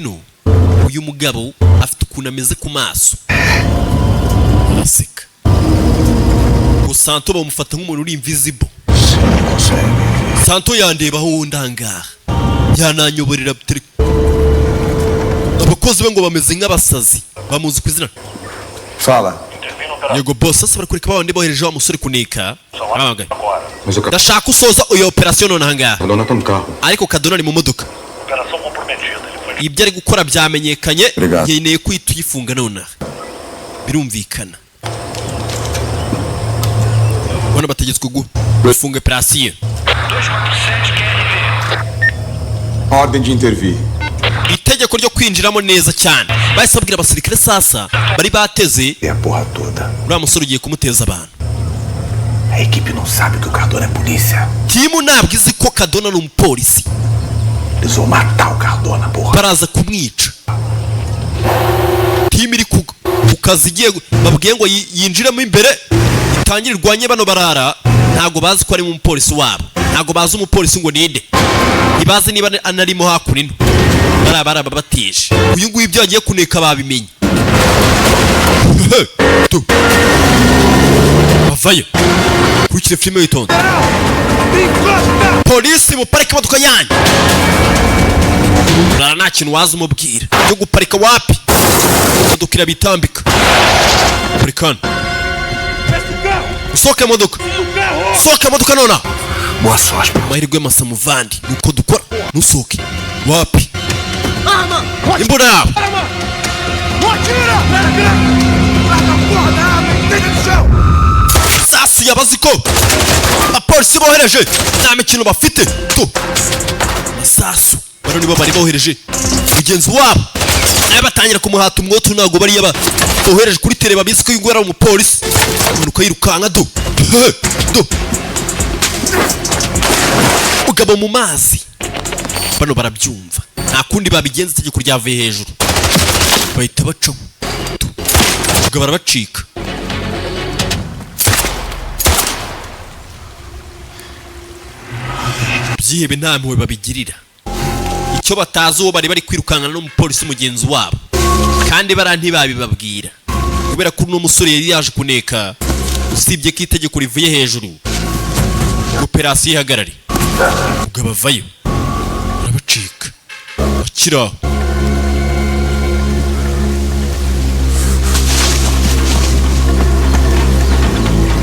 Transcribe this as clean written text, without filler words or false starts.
No, uyu mugabo afite ukuntu ameze ku maso, araseka ngo Santo bamufata nk'umuntu uri invisible. Consegue. Santo yandebaho ndangaha, yananyoborera abakozi be ngo bameze nk'abasazi, bamuzi ku izina. Fala. Yego boss. Sasa barakwereka babandi bohereje wa musore kuneka, arahamagaye. Mas o Ndashaka usoza iyo operasiyo none ahangaha. Cardona tá no carro. Ariko Kadona ari mu modoka. Operação comprometida. Ele foi Ibyo ari gukora byamenyekanye. Obrigado. Nkeneye kwita uyifunga nonaha, birumvikana. Bano bategetswe gufunga operasiyo. 247 QRV. Ordem de intervir. Itegeko ryo kwinjiramo neza cyane. Bahise babwira abasirikare sasa bari bateze. E a porra toda. Uriya musore ugiye kumuteza abantu. A equipe não sabe que o Cardona é polícia. Team ntabwo izi ko Kadona ni umupolisi. Eles vão matar o Cardona, porra. Baraza kumwica. Team iri ku kazi igiye babwiye ngo yinjiremo imbere, itangire irwanye bano barara. Ntabwo bazi ko ari umupolisi wabo, ntabwo bazi umupolisi ngo ninde, ntibazi niba anarimo hakuno ino. Bariya barababatije. Uyu nguyu ibyo yagiye kuneka babimenye. Tu bavayo. Kurikire filime witonze. Polisi, muparike imodoka yanyu. Rara nta kintu waza umubwira cyo guparika wapi, imodoka irabitambika. Parika hano, usohoke imodoka, sohoke imodoka nonaha. Boa sorte. Amahirwe masa muvandi, nuko dukora. Ntusohoke wapi, imbunda yabo. Atira! Larga a porra da arma e deita no chão! Sasu yabazi ko abapolisi bohereje nta mikino bafite tu masasu. Bano nibo bari bohereje mugenzi wabo, nawe batangira kumuhata umwoto. Ntabwo bariya bohereje kuri tele babizi ko uyu nguyu ari umupolisi. Umanuka yirukanka do do mugabo mu mazi. Bano barabyumva, nta kundi babigenza, itegeko ryavuye hejuru. Bahita bacamo tu, mugabo arabacika. Byihebe nta mpuhwe babigirira. Icyo batazi, uwo bari bari kwirukankana n'umupolisi mugenzi wabo, kandi bara ntibabibabwira kubera ko uno musore yari yaje kuneka. Usibye ko itegeko rivuye hejuru, operasiyo ihagarare. Ubwo bavayo, barabacika, bakiri aho.